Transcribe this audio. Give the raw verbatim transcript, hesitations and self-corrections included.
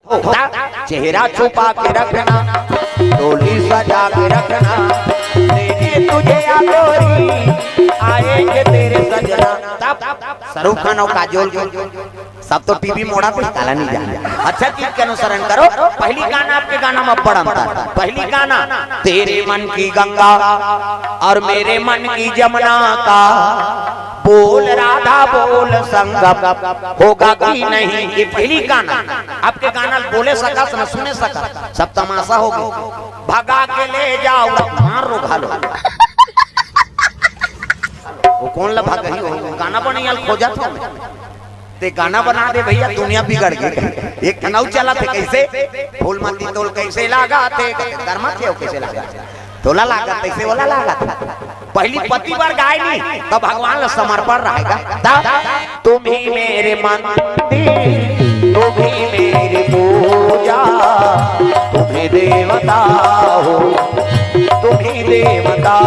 चेहरा छुपा के रखना, डोली सजा के रखना, लेने तुझे आ गोरी, आएंगे तेरे सजना। तब शाहरुख खान और काजोल के सब तो टीवी मोड़ा कुछ काला नहीं जाने। अच्छा चीज के अनुसरण करो। पहली गाना आपके गाना में बड़ अंतर। पहली गाना तेरे मन की गंगा और मेरे मन की जमुना का बोल राधा बोल संगम होगा कि नहीं। ये पहली गाना आपके गाना बोले सकस न सुने सकस, सब तमाशा हो गया। भगा के ले जाओ, मार रो घालो। वो कौन ला भगही हो? गाना बनैया ल खोजत हो मैं। ते गाना बना दे भैया, दुनिया बिगड़ गई। एक ठन अउ चलत हे कैसे, फूल मंदी तोल कैसे लागा थे, दरमा थे कैसे लागा, तोला लागा तैसे ओला लागा था। पहली पति बर गाय नहीं तो भगवान ला समर्पण रहेगा। ता, तुम ही मेरे मंदिर, तुम ही मेरी पूजा, तुम ही देवता हो, तुम ही देवता